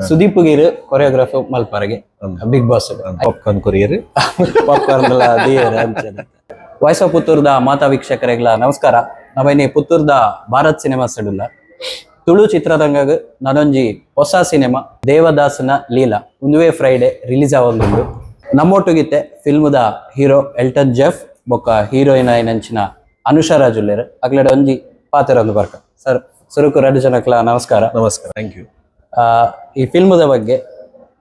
Sudeep Gir choreographer ಮಲ್ಪರೆಗೆ big boss. Popcorn courier. Popcorn. Voice of ಪುತ್ತೂರ್ದ ಮಾತಾ ವೀಕ್ಷಕರಿಗೆಲ್ಲ ನಮಸ್ಕಾರ. ನಾವೇನಿ ಪುತ್ತೂರ್ದ Bharat cinema ಸಡುಲ್ಲ. Tulu ಚಿತ್ರರಂಗಗ್ ನಾನೊಂಜಿ ಹೊಸ cinema ದೇವದಾಸನ ಲೀಲಾ ಉಂದುವೇ ಫ್ರೈಡೆ ರಿಲೀಸ್ ಆವೊಂದುಂಡು. ನಮ್ಮೊಟ್ಟುಗಿತ್ತೆ ಫಿಲ್ಮ್ದ hero Elton Jeff ಬೊಕ್ಕ ಹೀರೋಯಿನ್ ಆಯಿನಂಚಿನ ಅನುಷಾ ರಾಜುಲ್ಲೇರ್. ಅಕ್ಲೆಡ ಒಂಜಿ ಪಾತೆರೊಂದು ಬರ್ಕ. ಸರ್, ಸುರುಕು ರಡ್ಡು ಜನಕ್ಲ ನಮಸ್ಕಾರ. ನಮಸ್ಕಾರ, thank you. ಈ ಫಿಲ್ಮ್ದ ಬಗ್ಗೆ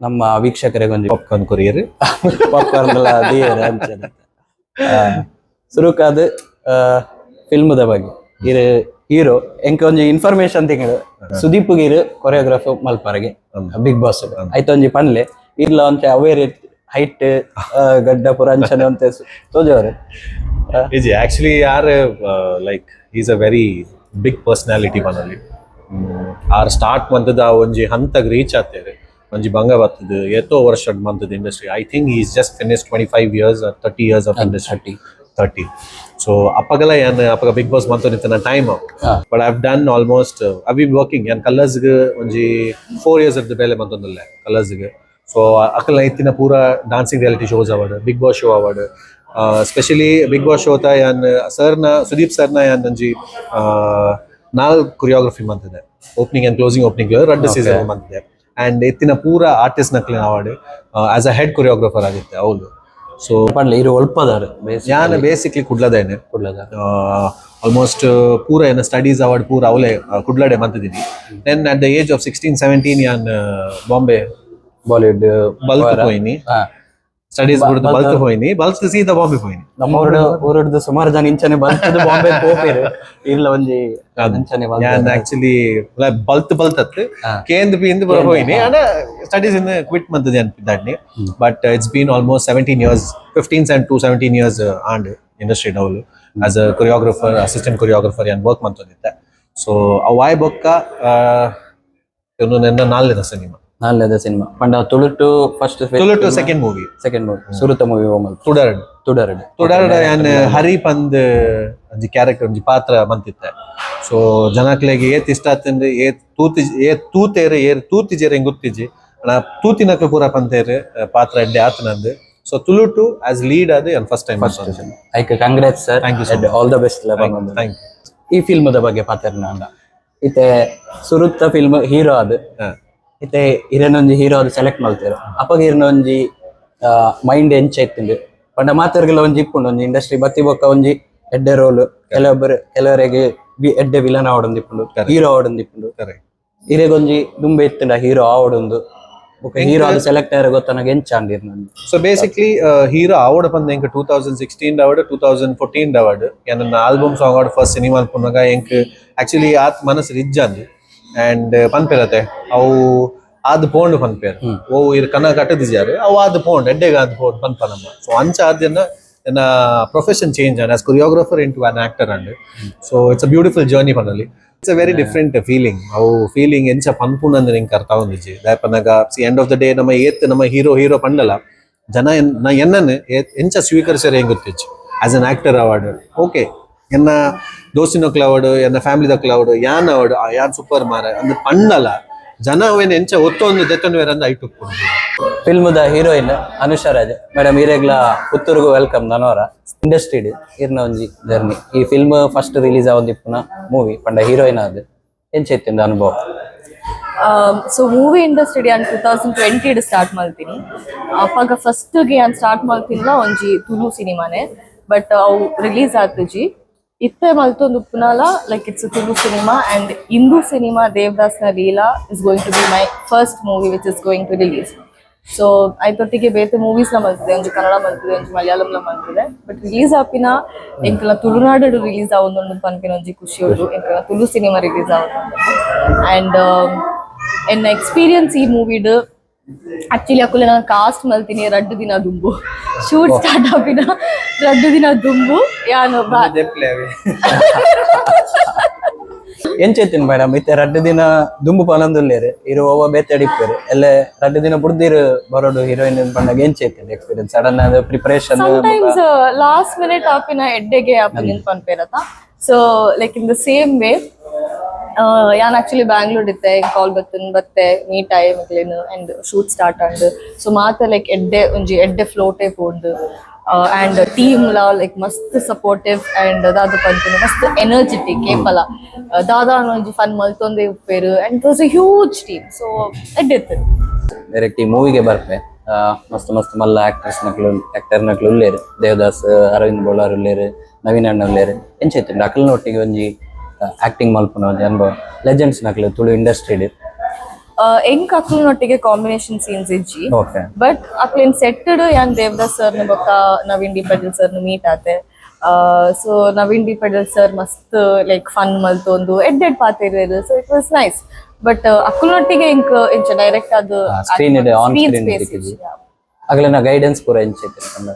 ನಮ್ಮ ವೀಕ್ಷಕರಿಗೆ ಒಂಜಿ popcorn courier. Popcorn. ಸುರುಕಾದ ಫಿಲ್ಮ್ದ ಬಗ್ಗೆ, ಇರ್ ಹೀರೋ, ಎಂಕ್ ಒಂಜಿ ಇನ್ಫಾರ್ಮೇಶನ್ ತಿಂಗಳು ಸುದೀಪ್ ಗಿರ್ ಕೊರಿಯೋಗ್ರಾಫರ್ ಮಲ್ಪರೆಗೆ ಬಿಗ್ ಬಾಸ್. ಆಯ್ತು, ಒಂಜಿ ಪನ್ಲೆ, ಇರ್ಲ ಒಂತೆ ಅವೇ ಹೈಟ್, ಗಡ್ಡ ಪುರ ಅಂಚನೆ ಒಂತೆ ತೋಜವರು. ಇಜಿ, ಆಕ್ಚುಲಿ ಯಾರ್ like is a very big personality ಮನಲ್ಲಿ. ಆರ್ ಸ್ಟಾರ್ಟ್ ಮಂತದ ಒಂಜಿ ಹಂತಗ್ ರೀಚ್ ಆತೇರು, ಒಂಜಿ ಬಂಗ ಬರ್ತದೆ. ಏತೋ ವರ್ಷ ಮಂತದ industry. I think he's just finish 25 years, 30 years of industry, 30. So ಅಪ್ಪಗಲ ಯಾನ್ ಅಪ್ಪಗ ಬಿಗ್ ಬಾಸ್ ಮಂತೊಂದಿತ್ತಿನ time. But I've done almost, I been working ಯಾನ್ ಕಲರ್ಸ್ಗ್ ಒಂಜಿ 4 ಇಯರ್ಸ್ ಅರ್ಧ ಬೇಲೆ ಮಂತೊಂದುಲ್ಲೆ ಕಲರ್ಸ್ಗ್. ಸೊ ಅಕಲ್ನ ಇತ್ತಿನ ಪೂರ dancing reality shows award, big boss show award, specially big boss ಶೋತ ಯಾನ್ ಸರ್ನ, ಸುದೀಪ್ ಸರ್ನ ಯಾನ್ ಒಂಜಿ ನಾಲ್ ಕೊರಿಯೋಗ್ರಫಿ ಮಂತಿದೆ. Opening and closing, opening ರಡ್ಡು ಸೀಸನ್ ಮಂತಿದೆ. ಅಂಡ್ ಇತ್ತಿನ ಪೂರ ಆರ್ಟಿಸ್ಟ್ ನಕ್ಲಿನ award as a head choreographer ಆಗಿತ್ತೆ ಹೌದು. ಸೊ ಪನ್ಲೆ, ಇರು ಒಲ್ಪದಾರು? ಯಾನ್ ಬೇಸಿಕ್ಲಿ ಕುಡ್ಲದೇನೆ. ಕುಡ್ಲದ. ಆಲ್ಮೋಸ್ಟ್ ಪೂರ ಏನ ಸ್ಟಡೀಸ್ ಅವಾರ್ಡ್ ಪೂರ ಅವಲೇ ಕುಡ್ಲಡೆ ಮಂತಿದ್ದೀನಿ. Then at the age of 16, 17 ಯಾನ್ ಬಾಂಬೆ ಬಾಲಿವುಡ್ ಬಲ್ತ್ ಪೋಯಿನಿ. ಸ್ಟಡೀಸ್ ಬಿಡ್ದು ಬಲ್ತ್ ಹೋಯಿನಿ, ಬಲ್ತ್ ಸೀದಾ ಬಾಂಬೆ ಪೋಯಿನಿ. ನಮ್ಮ ಊರು ಊರುಡ್ದು ಸುಮಾರು ಜನ ಇಂಚನೆ ಬಲ್ತದ ಬಾಂಬೆ ಪೋಪೇರು. ಇರ್ಲ ಒಂಜಿ ಅಂಚನೆ. ಯಾನ್ ಆಕ್ಚುಲಿ ಬಲ್ತ್ ಬಲ್ತ್ ಅತ್ ಕೇಂದ್ ಪೀಂದ್ ಬರ ಹೋಯಿನಿ. ಅಂಡ ಸ್ಟಡೀಸ್ ಇನ್ ಕ್ವಿಟ್ ಮಂತದೆ ಅನ್ಪಿದ್ದಾಡ್ನಿ. But it's been almost 17 years, 15 and to 17 years and industry ಡೌಲ್ as a choreographer, assistant choreographer ಯಾನ್ ವರ್ಕ್ ಮಂತೊಂದಿತ್ತೆ. ಸೊ ಅವಾಯ್ ಬೊಕ್ಕ ನೆನ್ನ ನಾಲ್ನೇದ ಸಿನಿಮಾ. ನಾಲ್ನೇದ ಸಿನಿಮಾ ಪಂಡ ತುಳುಟು first? Tulu second movie. Second movie. ಸುರುತ movie ಓಮಲ್? ತುಡರಡ್. ತುಡರಡ್. ತುಡರಡ್ ಯಾನ್ ಹರಿ ಪಂದ್ ಒಂಜಿ ಕ್ಯಾರೆಕ್ಟರ್, ಒಂಜಿ ಪಾತ್ರ ಮಂತಿತ್ತೆ. ಸೊ ಜನಕ್ಲೆಗ್ ಏತ್ ಇಷ್ಟ ಆತಂದ್ರೆ, ಏತ್ ತೂತಿ, ಏತ್ ತೂತೇರು, ಏರ್ ತೂತಿಜೇರ್ ಹೆಂಗ್ ಗೊತ್ತಿಜ್ಜಿ ಅಣ್ಣ, ತೂತಿನಕ್ಲು ಪೂರ ಪಂತೇರು ಪಾತ್ರ ಎಡ್ಡೆ ಆತನಂದು. ಸೊ ತುಳುಟು ಆಸ್ ಲೀಡ್ ಅದು ಯಾನ್ first time. ಐಕ್ congrats sir. Thank you so much. All the best. Thank. ಈ ಫಿಲ್ಮ್ದ ಬಗ್ಗೆ ಪಾತೆರ್ನಾಂಡ, ಇತ್ತೆ ಸುರುತ್ತ ಫಿಲ್ಮ್ ಹೀರೋ ಅದು. ಇತ್ತೆ ಇರೆನೊಂಜಿ ಹೀರೋ ಅದು ಸೆಲೆಕ್ಟ್ ಮಲ್ತೇರು. ಅಪಗ ಇರನೊಂಜಿ ಮೈಂಡ್ ಎಂಚ ಇತ್ತುಂಡು? ಪಂಡ ಮಾತೆರ್ಗೆಲ್ಲ ಒಂಜಿ ಇಪ್ಪುಂಡು, ಒಂಜಿ ಇಂಡಸ್ಟ್ರಿ ಬತ್ತಿ ಬೊಕ್ಕ ಒಂಜಿ ಎಡ್ಡೆ ರೋಲ್, ಕೆಲವೊಬ್ಬರು ಕೆಲವರಿಗೆ ಎಡ್ಡೆ ವಿಲನ್ ಆವಡೊಂದು ಇಪ್ಪುಂಡು, ಹೀರೋ ಆವಡೊಂದು ಇಪ್ಪುಂಡು. ಕರೆಕ್ಟ್. ಇರೆಗೊಂಜಿ ದುಂಬೆ ಇತ್ತುಂಡ ಹೀರೋ ಆವಡೊಂದು? ಬೊಕ್ಕ ಹೀರೋ ಅದು ಸೆಲೆಕ್ಟ್ ಆಯ್ರೆ ಗೊತ್ತನಾಗ ಎಂಚ ಅಂಡ್ ಇರ್ನೊಂಜಿ? So basically hero ಆವಡ ಪಂದ್ ಎಂಕ್ 2016 award, 2014 award, ನನ್ನ ಆಲ್ಬಮ್ ಸಾಂಗ್ ಆವಡ್, ಫಸ್ಟ್ ಸಿನಿಮಾ ಅನ್ಪುನಾಗ ಎಂಕ್ ಆಕ್ಚುಲಿ ಆತ್ ಮನಸ್ಸು ರಿಜ್ ಅಂದ್. ಅಂಡ್ ಪನ್ಪೇರತೆ, ಅವು ಆದ್ ಪೋಂಡು ಪನ್ಪೇರ್. ಓ ಇರ್ ಕನ ಕಟ್ಟದಿಜಾರು, ಅವು ಆದ್ ಪೋಂಡು, ಎಡ್ಡೆಗ ಆದ್ ಪೋಂಡು ಪನ್ಪ ನಮ್ಮ. ಸೊ ಅಂಚ ಆದ್ಯನ್ನ ನನ್ನ profession change and as choreographer into an actor. And so it's a beautiful journey ಪನಲ್ಲಿ. It's a very different feeling. ಅವು ಫೀಲಿಂಗ್ ಎಂಚ ಪನ್ಪುಂಡು ಎಂಕ್ ಅರ್ಥ ಆವೊಂದಿಜ್ಜಿ. ದಾಯೆ see, end of the day ನಮ್ಮ ಏತ್ ನಮ್ಮ ಹೀರೋ ಹೀರೋ ಪಂಡಲ ಜನ ನಾ ಎನ್ನನ್ ಎಂಚ ಸ್ವೀಕರಿಸರೆ ಹೆಂಗ್ ಗೊತ್ತಿಜ್ಜಿ. As an actor award okay, ಎನ್ನ ದೋಸ್ತಿನಕ್ಲ ಅವಾರ್ಡ್, ಎನ್ನ ಫ್ಯಾಮಿಲಿ ಅವಾರ್ಡ್, ಯಾನ್ ಅವಾರ್ಡ್, ಯಾನ್ ಸೂಪರ್ ಮಾರ ಅಂದ್ ಪಂಡಲ ಜನ ಅವೇನ್ ಎಂಚ ಒತ್ತೊಂದು ದೆತ್ತೊಂದು ಅಂದ್ ಐಟು. ಫಿಲ್ಮ್ದ ಹೀರೋಯಿನ್ ಅನುಷಾ ರಾಜ್ ಮೇಡಮ್, ಇರೆಗ್ಲ ಪುತ್ತೂರುಗು welcome. ನನವರ ಇಂಡಸ್ಟ್ರಿ ಇರ್ನ ಒಂಜಿ ಜರ್ನಿ, ಈ film first release ಆವೊಂದಿಪ್ಪುನ movie ಪಂಡ ಹೀರೋಯಿನ್ ಆದ್ ಎಂಚ ಇತ್ತಿಂದ ಅನುಭವ? So movie industry ನಾನು 2020 ಸ್ಟಾರ್ಟ್ ಮಾಡ್ತೀನಿ. ಅವಾಗ ಫಸ್ಟ್ಗೆ ನಾನು ಸ್ಟಾರ್ಟ್ ಮಾಡ್ತಿಲ್ಲ ಒಂಜಿ ತುಳು ಸಿನಿಮಾನೆ, ಬಟ್ ಅವು ರಿಲೀಸ್ ಆತುಜಿ. ಇತ್ತೆ ಮಲ್ತೊಂದು ಉಪ್ಪುನಲ like it's Tulu cinema and Hindu cinema ದೇವದಾಸ್ನ Leela is going to be my first movie which is going to release. So ಐತೊಟ್ಟಿಗೆ ಬೇತೆ ಮೂವೀಸ್ ಲ ಮಲ್ತಿದೆ, ಒಂಜಿ ಕನ್ನಡ ಮಲ್ತಿದೆ, ಒಂಜಿ ಮಲಯಾಳಂಲ ಮಲ್ತಿದೆ. ಬಟ್ ರಿಲೀಸ್ ಆಪಿನ ಎಂಕಲ ತುಳುನಾಡು ರಿಲೀಸ್ ಆವೊಂದುಂಡು ಪನ್ಪಿನ ಒಂಜಿ ಖುಷಿ ಉಂಡು. ಎಂಕಲ ತುಳು ಸಿನಿಮಾ ರಿಲೀಸ್ ಆವೊಂದುಂಡು. ಅಂಡ್ ಎನ್ನ ಎಕ್ಸ್ಪೀರಿಯನ್ಸ್ ಈ ಮೂವಿಡ್, ಆಕ್ಚುಲಿ ಅಕುಲೆ ನಾನು ಕಾಸ್ಟ್ ಮಲ್ತೀನಿ ರಡ್ಡು ದಿನ ದುಂಬು, ಶೂಟ್ ಸ್ಟಾರ್ಟ್ ಆಪಿನ 2 ದಿನ ದುಂಬು ಯಾನು ಎಂಚ ಇತ್ತಿನ ಮೇಡಮ್? ಇತ್ತೆ 2 ದಿನ ದುಂಬು ಪನೊಂದುಲ್ಲೇರು, ಇರು ಒವ್ವ ಬೇತೆ ಅಡಿಪ್ಪೇರು ಎಲ್ಲ 2 ದಿನ ಬುಡ್ದಿರು ಬರೋಡು ಹೀರೋಯಿನ್ ಪಂಡಾಗ ಎಂಚ ಇತ್ತಿನ ಎಕ್ಸ್ಪೀರಿಯನ್ಸ್, ಸಡನ್ ಅದು preparation? Sometimes last minute ಆಪಿನ ಎಡ್ಡೆಗೆ ಆಪಿನ ಪನ್ಪೇರತ. So like in the same way. ಯಾನ್ ಆಕ್ಚುಲಿ ಬ್ಯಾಂಗ್ಳೂರ್ ಇತ್ತೆ. ಕಾಲ್ ಬತ್ತನ್ ಬತ್ತೆ, ಮೀಟ್ ಆಯೆ ಮೆಕ್ಲೆನ್ and shoot start and. So ಮಾತ ಲೈಕ್ ಎಡ್ಡೆ ಒಂಜಿ ಎಡ್ಡೆ ಫ್ಲೋಟೇ ಪೋಂಡು. ಅಂಡ್ ಟೀಮ್ law like ಮಸ್ತ್ ಸಪೋರ್ಟಿವ್ ಅಂಡ್ ದಾದ ಪನ್ಪುನು, ಮಸ್ತ್ ಎನರ್ಜೆಟಿಕ್. ಏಪಲ ದಾದಾ ಒಂಜಿ fun ಮಲ್ತೊಂದೇ ಉಪ್ಪೇರು and it was a huge team, so ಎಡ್ಡೆ ಇತ್ತು. ಡೈರೆಕ್ಟ್ ಈ ಮೂವಿಗೆ ಬರ್ಪೆ. ಮಸ್ತ್ ಮಸ್ತ್ ಮಲ್ಲ ಆಕ್ಟರ್ಸ್ ನಕ್ಲು, ಆಕ್ಟರ್ ನಕ್ಲು ಉಲ್ಲೇರು. ದೇವದಾಸ್, ಅರವಿಂದ್ ಬೋಳಾರ್ ಉಲ್ಲೇರು, ನವೀನ್ ಅಣ್ಣ ಉಲ್ಲೇರು. ಎಂಚ ಇತ್ತುಂಡು ಅಕಲ್ನ ಒಟ್ಟಿಗೆ ಒಂಜಿ ಆಕ್ಟಿಂಗ್ ಮಲ್ಪುನ ಒಂಜಿ ಅನುಭವ? ಲೆಜೆಂಡ್ಸ್ ನಕ್ಲು ತುಳು ಇಂಡಸ್ಟ್ರಿಡ್. ಎಂಕ್ ಅಕ್ಲ್ನೊಟ್ಟಿಗೆ ಕಾಂಬಿನೇಷನ್ ಸೀನ್ಸ್ ಇಜ್ಜಿ. ಬಟ್ ಅಕ್ಲೆನ್ ಸೆಟ್ಟಡ್ ಯಾನ್ ದೇವದಾಸ್ ಸರ್ ಬೊಕ್ಕ Naveen D Patel sir meet ಆತೆ. ಸೊ ನವೀನ್ ಡಿ ಪಟೇಲ್ ಸರ್ ಮಸ್ತ್ ಲೈಕ್ ಫನ್ ಮಲ್ತೊಂದು ಎಡ್ ಎಡ್ ಪಾತೆರ್ವೆರ್. So it was nice, but ಅಕ್ಕುಲ್ನೊಟ್ಟಿಗೆ ಎಂಕ್ ಇಂಚ ಡೈರೆಕ್ಟ್ ಅದು screen ಇದೆ, on screen screen space. ತಿಕ್ಕಿಜಿ. ಅಗಲೆನ guidance ಪೂರ ಎಂಚ ಇತ್ತು?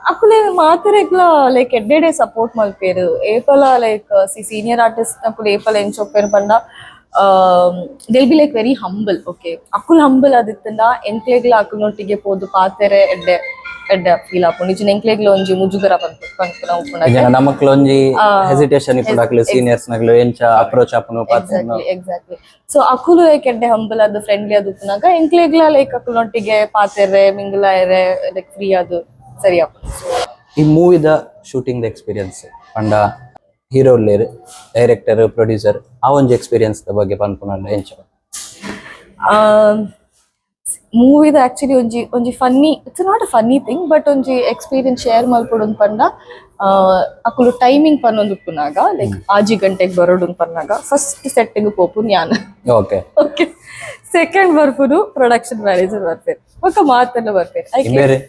ಅಕುಲೆ ಮಾತೆರೆಗ್ಲ ಲೈಕ್ ಎಡ್ಡೆಡೆ ಸಪೋರ್ಟ್ ಮಲ್ಪೇರು ಏಪಲ. Like C, senior artist ನಕುಲು ಏಪಲ ಎಂಚೊಪ್ಪೇರು ಪಂಡ, they'll be like very humble, okay? ಅಕುಲ್ humble ಆದಿತ್ತಂಡ ಎಂಕ್ಲೆಗ್ಲ ಅಕುಲ್ನೊಟ್ಟಿಗೆ ಪೋದು ಪಾತೆರೆ ಎಡ್ಡೆ ಎಡ್ಡೆ ಫೀಲ್ ಆಪುಂಡು. ಇಜ್ಜಿಂಡ ಎಂಕ್ಲೆಗ್ಲ ಒಂಜಿ ಮುಜುಗರ ಪನ್ಪುನ ಉಪ್ಪುಂಡು. ಜನ ನಮಕ್ಲ ಒಂಜಿ ಹೆಸಿಟೇಷನ್ ಇಪ್ಪುಂಡು, ಅಕ್ಲು ಸೀನಿಯರ್ಸ್ ನಕ್ಲು ಎಂಚ ಅಪ್ರೋಚ್ ಆಪುನು ಪಾತೆರ್ನು. Exactly exactly so ಅಕುಲು ಲೈಕ್ ಎಡ್ಡೆ ಹಂಬಲ್ ಅದು, ಫ್ರೆಂಡ್ಲಿ ಅದು ಉಪ್ಪುನಾಗ ಎಂಕ್ಲೆಗ್ಲ ಲೈಕ್ ಅಕುಲ್ನೊಟ್ಟಿಗೆ ಪಾತೆರೆ, ಮಿಂಗಲ್ ಆಯರೆ ಲೈಕ್ ಫ್ರೀ ಅದು ಸರಿ ಆಪುಂಡು. ಸೊ ಈ ಮೂವಿದ ಶೂಟಿಂಗ್ ಎಕ್ಸ್ಪೀರಿಯನ್ಸ್ ಪಂಡ, ಹೀರೋ ಉಲ್ಲೇರು, ಡೈರೆಕ್ಟರ್, ಪ್ರೊಡ್ಯೂಸರ್, ಆ ಒಂಜಿ ಎಕ್ಸ್ಪೀರಿಯನ್ಸ್ the ಬಗ್ಗೆ ಪನ್ಪುನಂಡ ಎಂಚ? ಮೂವಿದ ಆಕ್ಚುಲಿ ಒಂಜಿ ಒಂಜಿ funny, it's not a funny thing, but ಒಂಜಿ ಎಕ್ಸ್ಪೀರಿಯನ್ಸ್ ಶೇರ್ ಮಲ್ಪೊಡು ಪಂಡ, ಅಕುಲು ಟೈಮಿಂಗ್ ಪನ್ನೊಂದು ಉಪ್ಪುನಾಗ, ಲೈಕ್ 6 ಗಂಟೆಗೆ ಬರೋಡು ಪನ್ನಾಗ, ಫಸ್ಟ್ ಸೆಟ್ಟಿಗೆ ಪೋಪುನ್ ಯಾನ್. ಓಕೆ, ಸೆಕೆಂಡ್ ಬರ್ಪುನು ಪ್ರೊಡಕ್ಷನ್ ಮ್ಯಾನೇಜರ್ ಬರ್ಪೇರು, ಬೊಕ್ಕ ಮಾತೆಲ್ಲ ಬರ್ಪೇರು. ಬೇರೆ?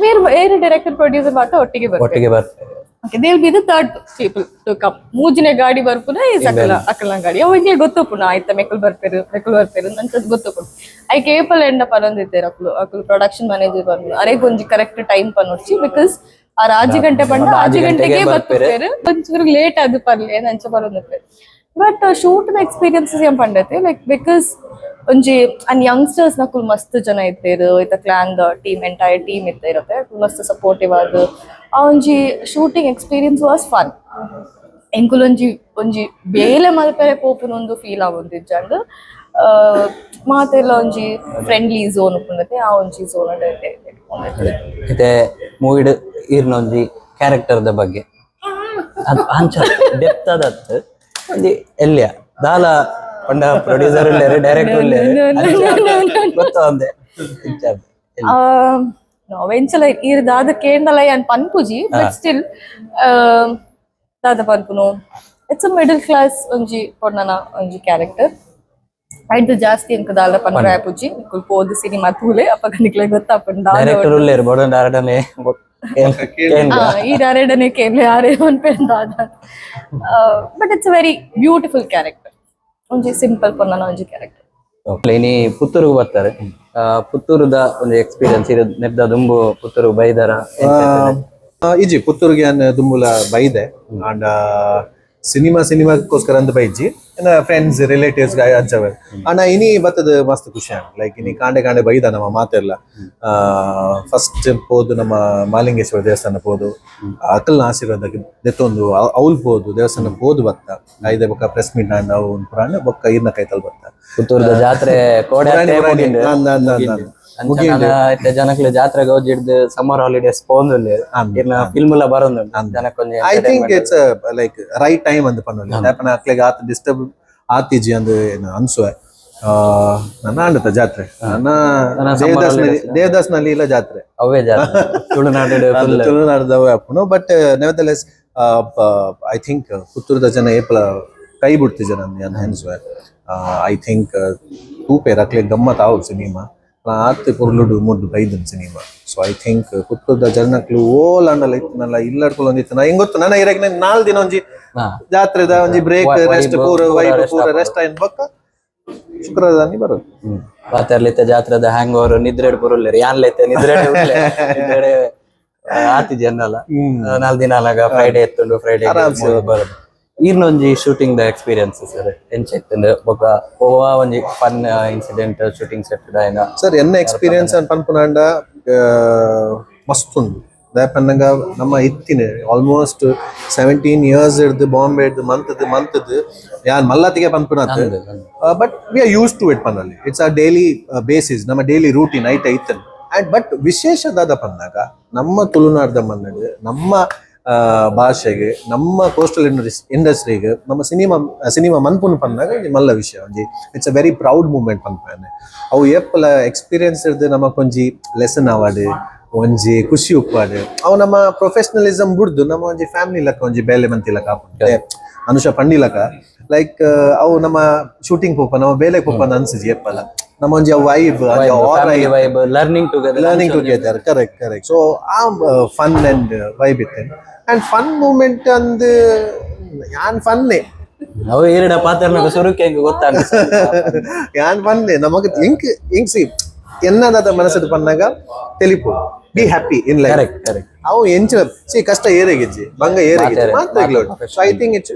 ಮೇರ್ ಏರು ಡೈರೆಕ್ಟರ್, ಪ್ರೊಡ್ಯೂಸರ್ ಮಾತ್ರ ಒಟ್ಟಿಗೆ ಬರ್ಪೇರು. ಒಟ್ಟಿಗೆ ಬರ್ತಾರೆ. Okay, they will be the third people to come. ಮೂಜಿನ ಗಾಡಿ ಬರ್ಪುನ is ಅಕಲ ಅಕಲ್ನ ಗಾಡಿ. ಅವ ಒಂಜಿ ಗೊತ್ತುಪುನ ಆಯ್ತ, ಮೆಕುಲ್ ಬರ್ಪೇರು, ಮೆಕುಲ್ ಬರ್ಪೇರು ನಂತದ್ ಗೊತ್ತುಪುಂಡು. ಐಕ್ ಏಪಲ್ ಎಂಡ ಪನೊಂದಿತ್ತೇರು ಅಕುಲು ಅಕುಲು ಪ್ರೊಡಕ್ಷನ್ ಮ್ಯಾನೇಜರ್ ಬರ್ಪುನು, ಅರೆಗ್ ಒಂಜಿ ಕರೆಕ್ಟ್ ಟೈಮ್ ಪನೊಡ್ಚಿ, because ಆ 6 ಗಂಟೆ ಪಂಡ 6 ಗಂಟೆಗೆ ಬರ್ಪೇರು, ಒಂಚೂರು ಲೇಟ್ ಅದು ಪರ್ಲೆ ಅಂಚ ಬರೋದಿತ್ತೇರು. But shoot the experiences ಏನ್ ಪಂಡತೆ, ಲೈಕ್ because ಒಂಜಿ ಅಂಡ್ ಯಂಗ್ಸ್ಟರ್ಸ್ ನಕುಲ್ ಮಸ್ತ್ ಜನ ಇತ್ತೇರು. ಇತ್ತ clan the team, entire team ಇತ್ತ ಇರುತ್ತೆ, ಮಸ್ತ್ ಸಪೋರ್ಟಿವ್ ಆದ್ ಆ ಒಂಜಿ shooting experience was fun. ಎಂಕುಲು ಒಂಜಿ ಒಂಜಿ ಬೇಲೆ ಮಲ್ಪೆರೆ ಪೋಪುನ ಒಂದು ಫೀಲ್ ಆವೊಂದಿಜ್ಜಂಡ್. ಮಾತೆಲ್ಲ ಒಂಜಿ ಫ್ರೆಂಡ್ಲಿ ಝೋನ್ ಉಪ್ಪುಂಡತೆ, ಆ ಒಂಜಿ ಝೋನ್. ಇತ್ತೆ ಮೂವಿಡ್ ಈರ್ನ ಒಂಜಿ ಕ್ಯಾರೆಕ್ಟರ್ ದ ಬಗ್ಗೆ, ಅದು ಅಂಚ ಡೆಪ್ತ್ ಅದತ್ತು ಒಂಜಿ ಎಲ್ಯ ದಾಲ ಪಂಡ, ಪ್ರೊಡ್ಯೂಸರ್ ಉಲ್ಲೇರು, ಡೈರೆಕ್ಟರ್ ಉಲ್ಲೇರು, ಗೊತ್ತ ಒಂದೆ ಇಂಚ ಎಲ್ಯ. ಎಂಚಲ ಈರ್ ದಾದ ಕೇಂಡಲ ಯಾನ್ ಪನ್ಪುಜಿ, ಬಟ್ ಸ್ಟಿಲ್ ದಾದ ಪನ್ಪುನು, it's a middle class ಒಂಜಿ ಪೊಣ್ಣನ ಒಂಜಿ ಕ್ಯಾರೆಕ್ಟರ್. ಐಡ್ದು ಜಾಸ್ತಿ ಎಂಕ್ ದಾಲ ಪನ್ಪುನ ಆಪುಜಿ. ನಿಕುಲ್ ಪೋದು ಸಿನಿಮಾ ತೂಲೆ, ಅಪಗ ನಿಕ್ಲೆ ಗೊತ್ತಾಪುಂಡು ದಾದ. ಡೈರೆಕ್ಟರ್ ಉಲ್ಲೇರು, ಬೊಡ ಡಾರಡನೆ. ಈ ಡಾರೆಡನೆ ಕೇಂದ್ರ ಯಾರೇ ಪನ್ಪೇರ್ ದಾದ. But it's a very beautiful character. ಒಂಜಿ ಸಿಂಪಲ್ ಪೊಣ್ಣನ ಒಂಜಿ ಕ್ಯಾರೆಕ್ಟರ್. ಇನಿ ಪುತ್ತೂರುಗು ಬರ್ತಾರೆ. ಪುತ್ತೂರುದ ಒಂದು ಎಕ್ಸ್ಪೀರಿಯನ್ಸ್ ಇರೋದು ನೆರ್ದ ದುಂಬು ಪುತ್ತೂರು ಬೈದಾರ? ಇಜ್ಜಿ, ಪುತ್ತೂರಿಗೆ ಯಾನ್ ದುಂಬುಲ ಬೈದೆ. ಅಂಡ್ ಸಿನಿಮಾ ಸಿನಿಮಾಕ್ಕೋಸ್ಕರ ಅಂತ ಬೈಜಿ, ಫ್ರೆಂಡ್ಸ್, ರಿಲೇಟಿವ್ಸ್ ಅಂಚವೆ. ಅಣ್ಣ, ಇನಿ ಬತ್ತದ ಮಸ್ತ್ ಖುಷಿ ಆಂಡ್. ಲೈಕ್ ಇನಿ ಕಾಂಡೆ ಕಾಂಡೆ ಬೈದ ನಮ್ಮ ಮಾತೆಲ್ಲ. ಫಸ್ಟ್ ಪೋದು ನಮ್ಮ ಮಾಲಿಂಗೇಶ್ವರ ದೇವಸ್ಥಾನ ಪೋದು, ಅಕಲ್ನ ಆಶೀರ್ವಾದ ದೆತ್ತೊಂದು, ಅವ್ಲ್ ಪೋದು, ದೇವಸ್ಥಾನ ಪೋದು ಬತ್ತ. ಐದೆ ಬೊಕ್ಕ ಪ್ರೆಸ್ ಮೀಟ್ ನಾವು ಪುರಾಣ ಬೊಕ್ಕ ಈರ್ನ ಕೈತಲ್ ಬತ್ತ. ಪುತ್ತೂರುದ ಜಾತ್ರೆ ಕೋಡೆ ಪುರಾಣಿ, ಅತ್ತೇ ಪುರಾಣಿ. ಮುಗಿಂಡು. ಅಂದ್ ಅಂದ್ ಅಂದ್ ಅಂದ್. ಅಂಚ ನನ ಇತ್ತೆ ಜನಕ್ಲೆ ಜಾತ್ರೆಗೆ ಹೋಗಿ ಸಮ್ಮರ್ ಹಾಲಿಡೇಸ್ ಪೋಂದುಲ್ಲೆ, ಇರ್ನ ಫಿಲ್ಮ್ ಎಲ್ಲ ಬರೋದುಂಡು, ಜನಕ್ಕೊಂಜಿ I think it's like right time ಅಂದ್ ಪನ್ನೊಲಿ. ಯಾಪನ ಅಕ್ಲೆಗ್ ಆತ್ ಡಿಸ್ಟರ್ಬ್ ಆತಿಜಿ ಅಂದ್ ಏನು ಅನ್ಸುವೆ. ನನ್ನ ಆಂಡತ ಜಾತ್ರೆ ನನ್ನ ನನ್ನ summer Devdas holidays. Devdas ನಲ್ಲಿ ಇಲ್ಲ ಜಾತ್ರೆ. ಅವೇ ಜಾತ್ರೆ ತುಳುನಾಡು ಫುಲ್. ತುಳುನಾಡದವೇ ಅಪ್ಪುನು. But nevertheless I think ಪುತ್ತೂರದ ಜನ ಏಪಲ ಕೈ ಬಿಡ್ತಿ ಜನ ಅಂದ್ ಅನ್ಸುವೆ. I think ತೂಪೇರ್ ಅಕ್ಲೆ ಗಮ್ಮತ್ ಆವು ಸಿನಿಮಾ. ಆತ್ ಪೊರ್ಲುಡು ಮುಡ್ಡು ಬೈದನ್ cinema. So I think ಪುತ್ತೂರ್ದ ಜನಕ್ಲು ಓಲ್ ಅಂಡಲ ಇತ್ತನಲ್ಲ, ಇಲ್ಲಡ್ಕೊಲ್ ಒಂದಿತ್ತು ಹೆಂಗ್ ಗೊತ್ತು. ನನ್ನ ಇರಕ್ 4 ದಿನ ಒಂಜಿ ಜಾತ್ರೆದ ಒಂಜಿ ಬ್ರೇಕ್, ರೆಸ್ಟ್ ಪೂರ, ಪೂರ ವೈಬ್ rest ಪೂರ ಆಪುಂಡು. ರೆಸ್ಟ್ ಆಯ್ನ ಬೊಕ್ಕ ಶುಕ್ರವಾರದಾನಿ ಬರೋದು. ಪಾತೆರ್ಲಿತ್ತೆ ಜಾತ್ರೆದ ಹ್ಯಾಂಗ್ ಓವರ್, ನಿದ್ರೆಡ್ ಪುರುಲ್ಲೇರು. ಯಾನ್ಲೈತೆ ನಿದ್ರೆಡೆ ಉಲ್ಲೆ. ನಿದ್ರೆಡೆ ಆತಿಜಿ ಅನ್ನಲ್ಲ. 4 ದಿನ ಅಲಾಗ ಫ್ರೈಡೆ ಎತ್ತುಂಡು, ಫ್ರೈಡೆ ಆರಾಮ್ಸೆ. ಬರೋದು. ಈರ್ನ ಒಂಜಿ shooting the experience sir ಎಂಚ ಇತ್ತುಂಡು? ಬೊಕ್ಕ ಒವ್ವಾ ಒಂಜಿ fun incident shooting set ಆಯ್ನ? Sir, ಎನ್ನ ಎಕ್ಸ್ಪೀರಿಯನ್ಸ್ ಅನ್ ಪನ್ಪುನಾಂಡ ಮಸ್ತ್ ಉಂಡು. ದಾಯಪನ್ನಗ ನಮ್ಮ ಇತ್ತಿನ ಆಲ್ಮೋಸ್ಟ್ 17 ಇಯರ್ಸ್ ಹಿಡ್ದು ಬಾಂಬೆ ಹಿಡ್ದು ಮಂತದ್ದು ಮಂತದ್ದು ಯಾನ್ ಮಲ್ಲತ್ತಿಗೆ ಪನ್ಪುನತ್, but we are used to it ಪನ್ನಲ್ಲಿ. It's a daily basis, ನಮ್ಮ ಡೈಲಿ ರೂಟೀನ್ ಐಟ ಇತ್ತನ್. ಅಂಡ್ ಬಟ್ ವಿಶೇಷ ದಾದ ಪನ್ನಾಗ, ನಮ್ಮ ತುಳುನಾಡ್ದ ಮಣ್ಣಡು, ನಮ್ಮ ಭಾಷೆಗೆ, ನಮ್ಮ ಕೋಸ್ಟಲ್ ಇಂಡಸ್ಟ್ರಿಗೆ ನಮ್ಮ ಸಿನಿಮಾ ಸಿನಿಮಾ ಮನ್ಪುನ್ ಪನ್ನಾಗ ಒಂಜಿ ಮಲ್ಲ ವಿಷಯ ಒಂಜಿ. It's a very proud moment ಪನ್ಪಾನೆ. ಅವು ಏಪಲ ಎಕ್ಸ್ಪೀರಿಯನ್ಸ್ ಇರ್ದು ನಮಕ್ ಒಂಜಿ ಲೆಸನ್ ಆವಾಡ್, ಒಂಜಿ ಖುಷಿ ಉಪ್ಪಾಡು. ಅವು ನಮ್ಮ ಪ್ರೊಫೆಷನಲಿಸಮ್ ಬುಡ್ದು ನಮ್ಮ ಒಂಜಿ ಫ್ಯಾಮಿಲಿ ಲೆಕ್ಕ, ಒಂಜಿ ಬೇಲೆ ಮಂತಿಲಕ್ಕ ಆಪುಂಡು. ಅನುಷ ಪಂಡಿಲಕ, ಲೈಕ್ ಅವು ನಮ್ಮ ಶೂಟಿಂಗ್ ಪೋಪ, ನಮ್ಮ ಬೇಲೆ ಪೋಪ ಅಂತ ಅನ್ಸಿಜಿ ಏಪಲ. ನಮ್ಮ ಒಂಜಿ vibe vibe, learning together. Learning together, correct correct. So ಆ fun and vibe ಇತ್ತು. And fun moment ಅಂದ್ ಯಾನ್ ಫನ್ನೇ. ಅವು ಈರಡ ಪಾತ್ರನ ಸುರುಕ್ಕೆ ಹೆಂಗ್ ಗೊತ್ತಾಗ ಯಾನ್ ಫನ್ನೇ. ನಮಗ್ ಎಂಕ್ ಎಂಕ್ ಸಿ ಎನ್ನದಾದ ಮನಸ್ಸು ಪನ್ನಾಗ ತೆಲಿಪು, be happy in life. Correct correct ಅವು ಎಂಚ ಸಿ ಕಷ್ಟ ಏರೆಗಿಜ್ಜಿ, ಬಂಗ ಏರೆಗಿಜ್ಜಿ ಮಾತ್ರ. So I think it's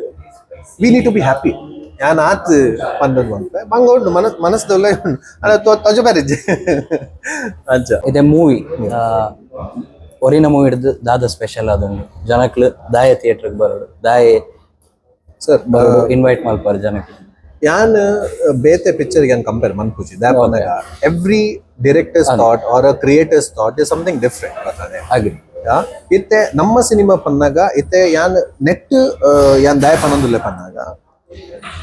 we need to be happy. ಯಾನ್ ಆತ್ ಪಂದದ್ ಅಂತ ಬಂಗ ಉಂಟು, ಮನಸ್ ಮನಸ್ಸದಲ್ಲ ಉಂಟು ಅಲ್ಲ, ತೊಜ ಬೇರೆಜ್ಜಿ ಅಂಚ. ಇದೆ ಮೂವಿ ಒರಿನ ಮೂವಿ ಹಿಡ್ದು ದಾದ ಸ್ಪೆಷಲ್ ಅದೊಂದು ಜನಕ್ಲು ದಾಯ ಥಿಯೇಟರ್ ಬರೋಡು ದಾಯೆ ಸರ್ ಬರೋಡು ಇನ್ವೈಟ್ ಮಲ್ಪಾರು ಜನಕ್ಲು? ಯಾನ್ ಬೇತೆ ಪಿಕ್ಚರ್ ಯಾನ್ compare ಮನ್ಪುಜಿ. ದಾಪನಗ every director's thought or a creator's thought is something different ಬರ್ತದೆ. ಅಗ್ರಿ. ಇತ್ತೆ ನಮ್ಮ ಸಿನಿಮಾ ಪನ್ನಾಗ, ಇತ್ತೆ ಯಾನ್ ನೆಟ್ ಯಾನ್ ದಾಯ ಪನ್ನೊಂದುಲ್ಲೆ ಪನ್ನಾಗ,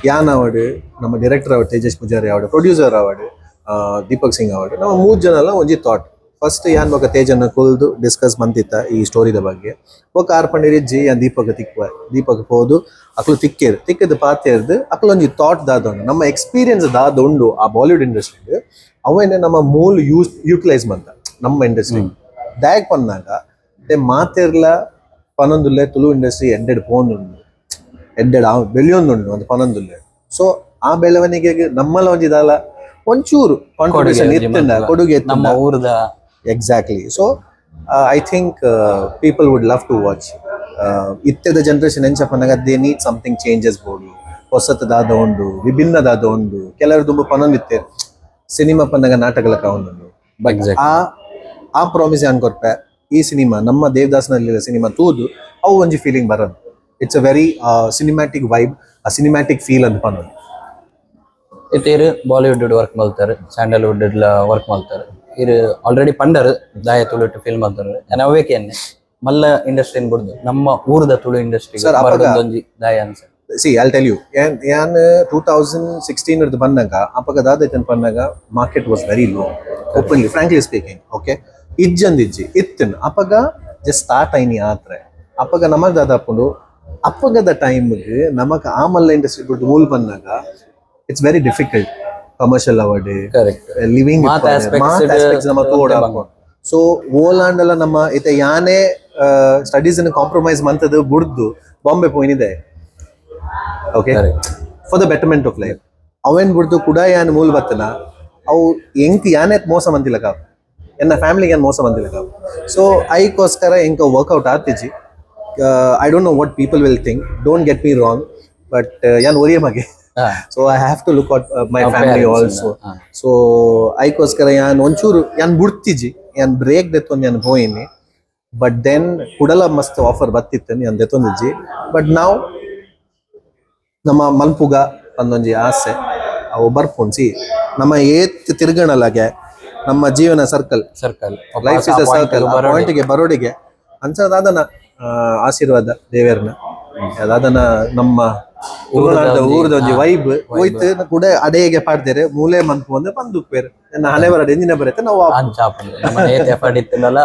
ಯಾನ್ ಅವಡು, ನಮ್ಮ ಡೈರೆಕ್ಟರ್ ಅವಡು ತೇಜಸ್ ಪೂಜಾರಿ ಅವಡು, ಪ್ರೊಡ್ಯೂಸರ್ ಅವಡು ದೀಪಕ್ ಸಿಂಗ್ ಅವಡು, ನಮ್ಮ ಮೂರು ಜನ ಎಲ್ಲ ಒಂಜಿ ಥಾಟ್. ಫಸ್ಟ್ ಯಾನ್ ಬೊಕ ತೇಜನ್ನ ಕುಲ್ದು ಡಿಸ್ಕಸ್ ಮಂತಿತ್ತ ಈ ಸ್ಟೋರಿದ ಬಗ್ಗೆ. ಬೊಕ ಆರ್ ಪಂಡಿರಿಜ್ಜಿ, ಯಾನ್ ದೀಪಕ್ ತಿಕ್ವ, ದೀಪಕ್ ಪೋದು ಅಕ್ಲು ತಿಕ್ಕೇರು, ತಿಕ್ಕದ ಪಾತೇರ್ದು ಅಕ್ಲು ಒಂಜಿ ಥಾಟ್ ದಾದ ಉಂಡು, ನಮ್ಮ ಎಕ್ಸ್ಪೀರಿಯನ್ಸ್ ದಾದ ಉಂಡು ಆ ಬಾಲಿವುಡ್ ಇಂಡಸ್ಟ್ರಿ, ಅವೇನೆ ನಮ್ಮ ಮೂಲ ಯೂಸ್ ಯೂಟಿಲೈಸ್ ಮಂತ ನಮ್ಮ ಇಂಡಸ್ಟ್ರಿ ದಾಯಕ್ ಪನ್ನಾಗ, ते ಮಾತೆರ್ಲ ಪನೊಂದುಲ್ಲೆ ತುಳು ಇಂಡಸ್ಟ್ರಿ ಎಡ್ಡೆಡ್ ಪೋಂದುಂಡು, ಎಡ್ಡೆಡ್ ಆ ಬೆಳೆಯೊಂದುಂಡು ಅಂತ ಪನೊಂದುಲ್ಲೆ. ಸೊ ಆ ಬೆಳವಣಿಗೆಗೆ ನಮ್ಮಲ ಒಂಜಿ ದಾಲ ಒಂಚೂರು ಕಾಂಟ್ರಿಬ್ಯೂಷನ್ ಇತ್ತಂಡ, ಕೊಡುಗೆ. ನಮ್ಮ ಊರದ. Exactly. So I think people would love to watch. ಇತ್ತೆದ generation ಎಂಚ ಪನ್ನಗ they need something changes ಬೋಡು, ಹೊಸತದಾದ ಉಂಡು, ವಿಭಿನ್ನದಾದ ಉಂಡು. ಕೆಲವರು ತುಂಬ ಪನೊಂದಿತ್ತೆ, ಸಿನಿಮಾ ಪನ್ನಗ ನಾಟಕಲ ಕಾವೊಂದುಂಡು. ಬಟ್ ಆ ಆ ಪ್ರಾಮಿಸ್ ಯಾನ್ ಕೊರ್ಪೆ, ಈ ಸಿನಿಮಾ, ನಮ್ಮ ದೇವದಾಸನಲ್ಲಿ ಸಿನಿಮಾ ತೂದು ಅವು ಒಂಜಿ ಫೀಲಿಂಗ್ ಬರೋದು. It's a very cinematic vibe, ಆ ಸಿನಿಮ್ಯಾಟಿಕ್ ಫೀಲ್ ಅಂತ ಪನ್ನೊಂದು. ಇತ್ತೇರು ಬಾಲಿವುಡ್ ವರ್ಕ್ ಮಲ್ತಾರೆ, ಸ್ಯಾಂಡಲ್ವುಡ್ ವರ್ಕ್ ಮಲ್ತಾರೆ. ಇರು ಆಲ್ರೆಡಿ ಪಂಡರ್ ದಾಯ ತುಳುಟು ಫಿಲ್ಮ್ ಅಂತಾರೆ. ಅವೇ ಎನ್ನೆ ಮಲ್ಲ ಇಂಡಸ್ಟ್ರಿ ಬಿಡ್ದು ನಮ್ಮ ಊರದ ತುಳು ಇಂಡಸ್ಟ್ರಿ Sir, ಅಪಗ- ಒಂಜಿ ದಾಯ ಅನ್ಸ? C, I tell you, ಯಾನ್ 2016 ಹಿಡ್ದು ಬಂದಾಗ, ಅಪಗ ದಾದೈತನ್ ಪನ್ನಾಗ market was very low, openly, frankly speaking, okay? ಇಜ್ಜಂದ್ ಇಜ್ಜಿ, ಇತ್ತನ್. ಅಪಗ ಜಸ್ಟ್ ಸ್ಟಾರ್ಟ್ ಐನಿ ಆತ್ರೆ. ಅಪಗ ನಮಗ್ ದಾದಾಪುಂಡು, ಅಪ್ಪಗದ ಟೈಮ್ಗೆ ನಮಗ್ ಆ ಮಲ್ಲ ಇಂಡಸ್ಟ್ರಿ ಬಿಡ್ದು ಮೂಲ್ ಬಂದಾಗ it's very difficult, commercial award living ಮಾತ aspects ನಮ್ಮ ತೋಡ. ಸೊ ಓಲಾಂಡಲ ನಮ್ಮ ಇತ್ತೆ ಯಾನೇ ಸ್ಟಡೀಸ್ ಕಾಂಪ್ರಮೈಸ್ ಮಂತದ್ದು ಬುಡ್ದು ಬಾಂಬೆ ಪೋಯಿನಿದೆ, okay, for the betterment of life. ಅವೇನ್ ಬುಡ್ದು ಕೂಡ ಯಾನ್ ಮೂಲ ಬತ್ತನ, ಅವು ಎಂಕ್ ಯಾನೇ ಮೋಸ ಮಂತಿಲ್ಲ ಕಾವು, ಎನ್ನ ಫ್ಯಾಮಿಲಿಗೆ ಏನ್ ಮೋಸ ಬಂದಿಲ್ಲ ಕಾವು. ಸೊ ಐಕೋಸ್ಕರ ಎಂಕ workout ಆತಿಜಿ. I don't know what people will think, don't get me wrong, but ಯಾನ್ ಒರಿಯ ಮಗೆ. So I have to look at my family also. So ಐಕೋಸ್ಕರ ಯಾನ್ ಒಂಚೂರು ಯಾನ್ ಬುಡ್ತಿಜಿ, ಯಾನ್ ಬ್ರೇಕ್ ದೆತ್ತೊಂದು ಯಾನ್ ಪೋಯಿನಿ. ಬಟ್ then ಕುಡಲ ಮಸ್ತ್ ಆಫರ್ ಬತ್ತಿತ್ತು, ಯಾನ್ ದೆತ್ತೊಂದಿಜ್ಜಿ. ಬಟ್ ನಾವು ನಮ್ಮ ಮಲ್ಪುಗ ಒಂದೊಂಜಿ ಆಸೆ, ಅವು ಬರ್ಪುಂಡು. ಸಿ, ನಮ್ಮ ಏತ್ ತಿರ್ಗಣಲಾಗೆ ನಮ್ಮ ಜೀವನ circle. Circle. Life is a circle. ಪಾಯಿಂಟ್ಗೆ ಬರೋಡಿಗೆ ಅನ್ಸದಾದನ ಆಶೀರ್ವಾದ ದೇವೇರ್ನ, ಅದಾದನ ನಮ್ಮ ತುಳುನಾಡ್ದ ಊರದ ಒಂಜಿ ವೈಬ್ ಹೋಯ್ತು ಕೂಡ ಅಡೇಗೆ ಪಾಡ್ದೇರೆ ಮೂಲೆ ಮನ್ಪು ಅಂದ್ರೆ ಬಂದು ಉಪ್ಪೇರು. ನನ್ನ ಹಣೆ ಬರಡು ಎಂಜಿನ ಬರುತ್ತೆ ನಾವು ನಮ್ಮ ಏತ್ ಎಫರ್ಟ್ ಇತ್ತಲ್ಲ.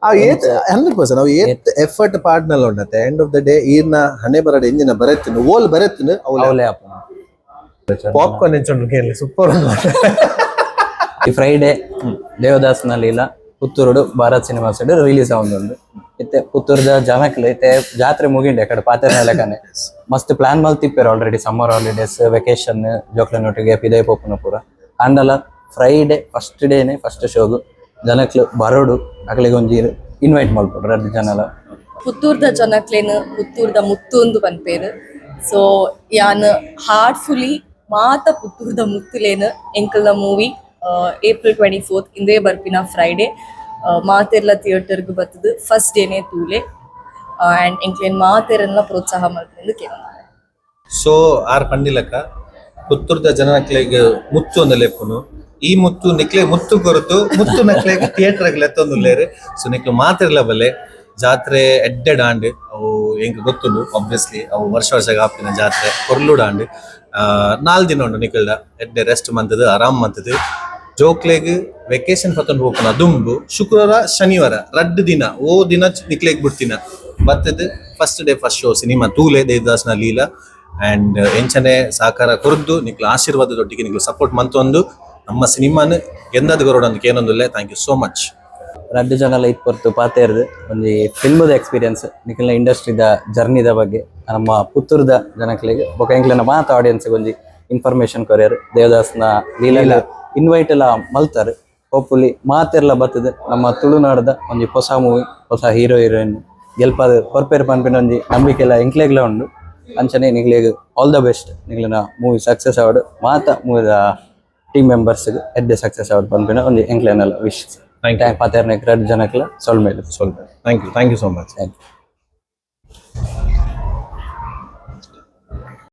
ಆ ಏತ್ 100% ನಾವು ಏತ್ ಎಫರ್ಟ್ ಪಾಡ್ನಲ್ಲ ಉಂಡತ್ತೆ, end of the day ಈರ್ನ ಹಣೆ ಬರಡು ಎಂಜಿನ ಬರೆತ್ತಿನ, ಓಲ್ ಬರೆತ್ತಿನ ಅವಳೆ. ಅವಲೇ. ಪಾಪ್ಕಾರ್ನ್ ಎಂಚುಂಡು ಕೇಳಿ, ಸೂಪರ್. ಈ ಫ್ರೈಡೆ ದೇವದಾಸ್ನಲ್ಲಿ ಇಲ್ಲ ಪುತ್ತೂರುಡು ಭಾರತ್ cinema side release ಆವೊಂದುಂಡು. ಇತ್ತೆ ಪುತ್ತೂರ್ದ ಜನಕ್ಲು ಇತ್ತೆ ಜಾತ್ರೆ ಮುಗಿಂಡೆ ಕಡೆ ಪಾತೆರ್ನ ಲೆಕ್ಕನೆ ಮಸ್ತ್ ಪ್ಲಾನ್ ಮಲ್ತಿಪ್ಪೆರ್ already, summer holidays vacation ಜೋಕ್ಲೆನೊಟ್ಟಿಗೆ ಪಿದೈ ಪೋಪುನ ಪೂರ. ಆಂಡಲ ಫ್ರೈಡೆ ಫಸ್ಟ್ ಡೇನೆ ಫಸ್ಟ್ ಶೋಗು ಜನಕ್ಲು ಬರೋಡು, ಅಕ್ಲೆಗ್ ಒಂಜಿ ಇನ್ವೈಟ್ ಮಲ್ಪೊಡು ರಡ್ಡ್ ಜನಲ. ಪುತ್ತೂರ್ದ ಜನಕ್ಲೆನ್ ಪುತ್ತೂರ್ದ ಮುತ್ತು ಅಂದು ಪನ್ಪೇರು. ಸೊ ಯಾನ್ ಹಾರ್ಟ್ಫುಲಿ ಮಾತ ಪುತ್ತೂರ್ದ ಮುತ್ತುಲೇನ್ ಎಂಕಲ್ನ ಮೂವಿ ಏಪ್ರಿಲ್ 24 ಇಂದೇ ಬರ್ಪಿನ ಫ್ರೈಡೆ. ಮಾತೆರ್ಲ ಥಿಯೇಟರ್ಗ್ ಬತ್ತುದು ಫಸ್ಟ್ ಡೇನೆ ತೂಲೆ ಆ್ಯಂಡ್ ಎಂಕ್ಲೆನ್ ಮಾತೆರೆನ್ಲ ಪ್ರೋತ್ಸಾಹ ಮಲ್ಪುಂದು ಕೇನೊಂದುಲ್ಲೆ. ಸೊ ಆರ್ ಪಂಡಿಲಕ ಪುತ್ತೂರ್ದ ಜನಕ್ಲೆಗ್ ಮುತ್ತು ಒಂದ ಲೆಪ್ಪುನು. ಈ ಮುತ್ತು ನಿಕ್ಲೆ ಮುತ್ತು ಕೊರತು ಮುತ್ತು ನಕ್ಲೆಗ್ ಥಿಯೇಟರ್ ಲೆತ್ತೊಂದುಲ್ಲೇರ್. ಸೊ ನಿಕ್ಲು ಮಾತೆರ್ಲ ಬಲೆ. ಜಾತ್ರೆ ಎಡ್ಡೆಡ್ ಆಂಡ್. ಅವು ಎಂಕ್ ಗೊತ್ತುಂಡು ಆಬ್ವಿಯಸ್ಲಿ. ಅವು ವರ್ಷ ವರ್ಷ ಆಪಿನ ಜಾತ್ರೆ ಕೊರ್ಲುಡಾಂಡ್. 4 ದಿನ ಉಂಡು ನಿಕಲ್ಡ. ಎಡ್ಡೆ ರೆಸ್ಟ್ ಮಂತದು, ಆರಾಮ್ ಮಂತದು, ಜೋಕ್ಲೆಗ್ ವೆಕೇಶನ್ ಪತ್ತೊಂದು ಹೋಪುನ ದುಂಬು ಶುಕ್ರವಾರ ಶನಿವಾರ 2 ದಿನ ಓ ದಿನ ನಿಕ್ಲೆಗ್ ಬಿಡ್ತಿನ ಬತ್ತದ್ first day first show cinema ತೂಲೆ, ದೇವದಾಸ್ನ ಲೀಲಾ. ಅಂಡ್ ಎಂಚನೆ ಸಹಕಾರ ಕೊರ್ದು ನಿಕ್ಲ ಆಶೀರ್ವಾದದೊಟ್ಟಿಗೆ ನಿಕ್ಲು ಸಪೋರ್ಟ್ ಮಂತೊಂದು ನಮ್ಮ ಸಿನಿಮಾನ್ ಗೆಂದದ್ ಕೊರೊಡು ಅಂತ ಕೇನೊಂದುಲ್ಲೆ. Thank you so much. ರಡ್ಡ್ ಜನಲ ಇತ್ ಪೊರ್ತು ಪಾತೆರ್ದು ಒಂಜಿ ಫಿಲ್ಮ್ದ ಎಕ್ಸ್ಪೀರಿಯನ್ಸ್, ನಿಕಲ್ನ ಇಂಡಸ್ಟ್ರಿದ ಜರ್ನಿದ ಬಗ್ಗೆ ನಮ್ಮ ಪುತ್ತೂರ್ದ ಜನಕ್ಲೆಗ್ ಬೊಕ ಎಂಕ್ಲೆನ ಮಾತ ಆಡಿಯನ್ಸ್ ಒಂಜಿ ಇನ್ಫಾರ್ಮೇಶನ್ ಕೊರಿಯರ್. ದೇವದಾಸ್ನ ಲೀಲಾ ಇನ್ವೈಟ್ ಎಲ್ಲ ಮಲ್ತಾರ್. ಹೋಪ್ಫುಲಿ ಮಾತೆರ್ಲ ಬತ್ತದ ನಮ್ಮ ತುಳುನಾಡದ ಒಂಜಿ ಹೊಸ ಮೂವಿ, ಹೊಸ ಹೀರೋ ಹೀರೋಯಿನ್ ಗೆಲ್ಪಾದ ಕೊರ್ಪೇರ್ ಪನ್ಪಿನ ಒಂಜಿ ನಂಬಿಕೆ ಎಲ್ಲ ಎಂಕ್ಲೆಗ್ಲ ಉಂಡು. ಅಂಚನೆ ನಿಕ್ಲೆಗ್ ಆಲ್ the best. ನಿಕ್ಲೆನ ಮೂವಿ ಸಕ್ಸಸ್ ಆವಡ್, ಮಾತ ಮೂವಿದ ಟೀಮ್ ಮೆಂಬರ್ಸ್ ಎಡ್ಡೆ ಸಕ್ಸಸ್ ಆವಡ್ ಪನ್ಪಿನ ಒಂಜಿ ಎಂಕ್ಲೆನೆಲ್ಲ ವಿಶ್. Thank you. ಪಾತೆರ್ನೆಕ್ ರಡ್ಡ್ ಜನಕ್ಲ ಸೊಲ್ಮೆಲು. ಸ್ವಲ್ಪ thank you, thank you so much. Thank you.